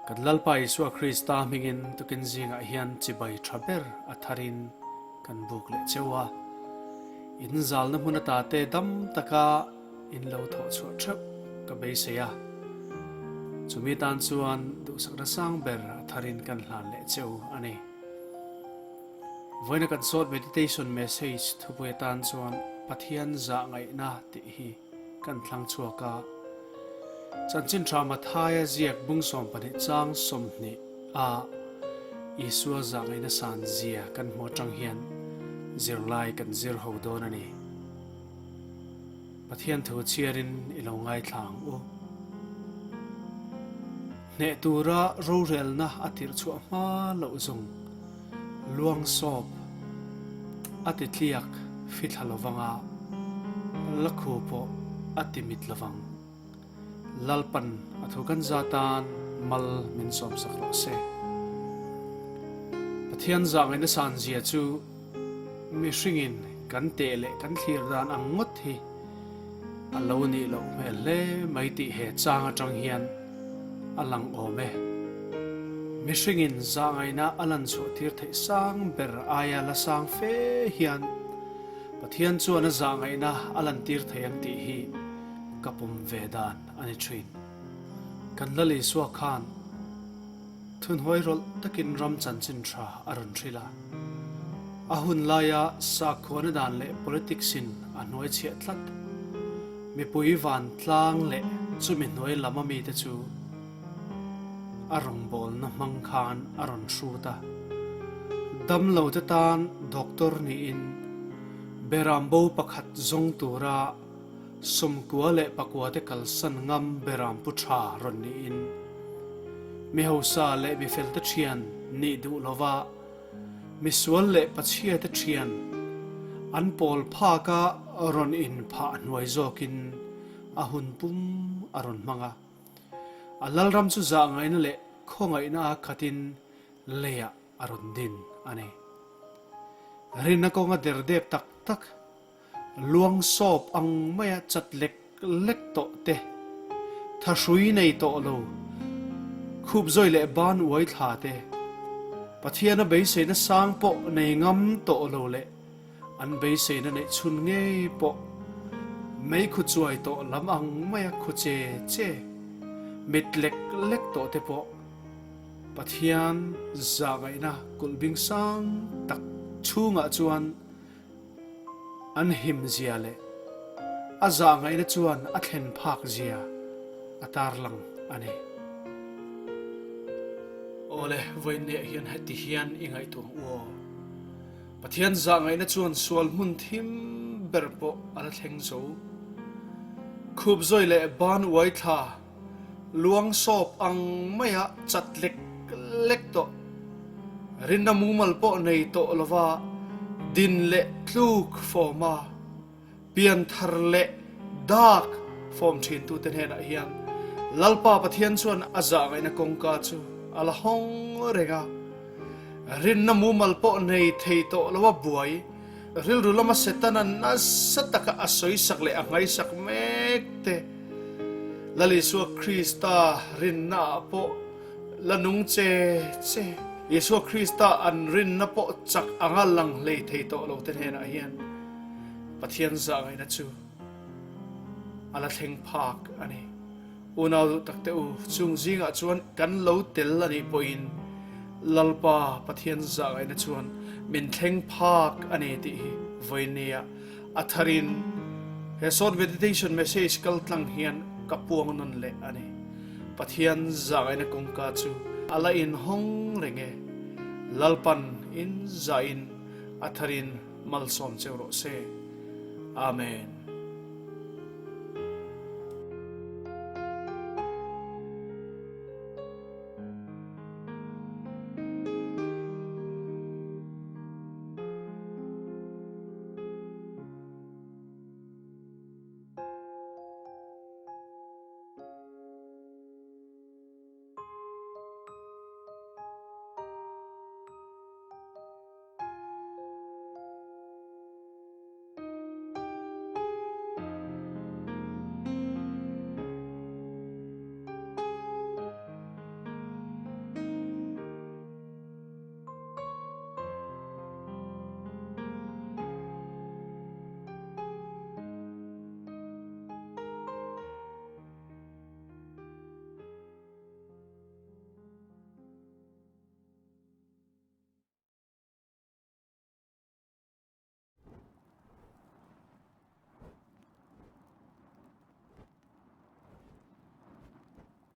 Kan Lalpa Isua Krista hmingin tukin zingah hian chibai tha ber a tharin kan buk leh cheu a. In zalna hmun ata te dam taka in lo thawh chhuah theuh ka beisei a. Chumi tan chuan duhsakna sang ber a tharin kan hlan leh cheu a ni. Vawiina kan sawt meditation message thupui atan chuan Pathian zah ngaihna tih hi kan thlang chhuak a. Chanchin tha Mathaia ziak bung 12 chang 20 a Isua zah ngaihna san zia kan hmu atang hian zirlai kan zir ho dawn a ni. Pathian thu chhiarin i lo ngaithla ang u. Hneh tura rorelna a tirh chhuah hma loh zawng luang sawp a ti tliak fithla lovang a, la khu pawh a ti mit lovang. Lalpan a thu kan za tan mal min sawmsak rawh se. Pathian zah ngaihna san zia chu mihringin kan teh leh kan thlir dan ang ngawt hi a lo nih loh hmel hle mai tih he chang atang hian a lang awm e. Mihringin zah ngaihna a lan chhuah tir theih sang ber aia la sang fe hian Pathian chuan a zah ngaihna a lan tir thei ang tih hi ka pawm ve dan a ni thin. Kan Lal Isua khan thunhuai rawlh takin ram chanchin tha a rawn hrilh a. A hun laia sakhuana dan leh politics in a hnuai chhiah tlat. Mipui vantlang leh chumi hnuai lam a mite chu a rawngbawlna hmang khan a rawn hrut a. Damlo te tan doctor niin beram bo pakhat zawng tura 94 te kalsan ngam beram pu tha rawn niin mi hausa leh mi fel te thian nih duh lova misual leh pachhia te thian an pawl phaka rawn inphah hnuai zawkin a hun pum a rawn hmang a. A lalram chu zah ngaihna leh khawngaihna a khatin leiah a rawn din a ni. Rinna kawnga derdep tak tak, luang sawp ang maia chat lek lek tawh te, thahrui nei tawh lo, khup zawi leh ban uai thla te, Pathiana beiseina sang pawh nei ngam tawh lo leh an beiseina neih chhun ngei pawh mei khu chuai tawh lam ang maia khu che che, mit lek lek tawh te pawh Pathian zahngaihna kulh bing sang tak chhungah chuan an him zia leh a zahngaihna chuan a thlen phak zia a tarlang a ni. Awle, vawiinniah hian heti hian i ngaihtuah ang u aw. Pathian zahngaihna chuan sual hmun thim ber pawh a la thleng zo. Khup zawi leh ban uai thla luang sawp ang maia chat lek lek tawh. Rinna mumal pawh nei tawh lova din leh tluk fawm a, pian thar leh dak fawm thintute hnenah hian Lalpa Pathian chuan a zahngaihna kawngka chu a la hawng reng a. Rinna mumal pawh nei thei tawh lo a buai, rilru lama Setana nasa taka a sawisak leh a nghaisak mek te, Lal Isua Krista rinna ah pawh la nung che che, Isua Krista an rinna pawh chak anga lang hlei thei tawh lo te hnenah hian Pathian zahngaihna chu a la thleng phak a ni. Unau duh tak te u, chung zingah chuan kan lo tel a nih pawhin Lalpa Pathian zahngaihna chuan min thleng phak a ni tih hi vawinia a tharin he short meditation message kal tlang hian ka puang nawn leh a ni. Pathian zahngaihna kawngka chu a la inhawng reng e. Lalpan in zahin a tharin malsawm cheu rawh se. Amen.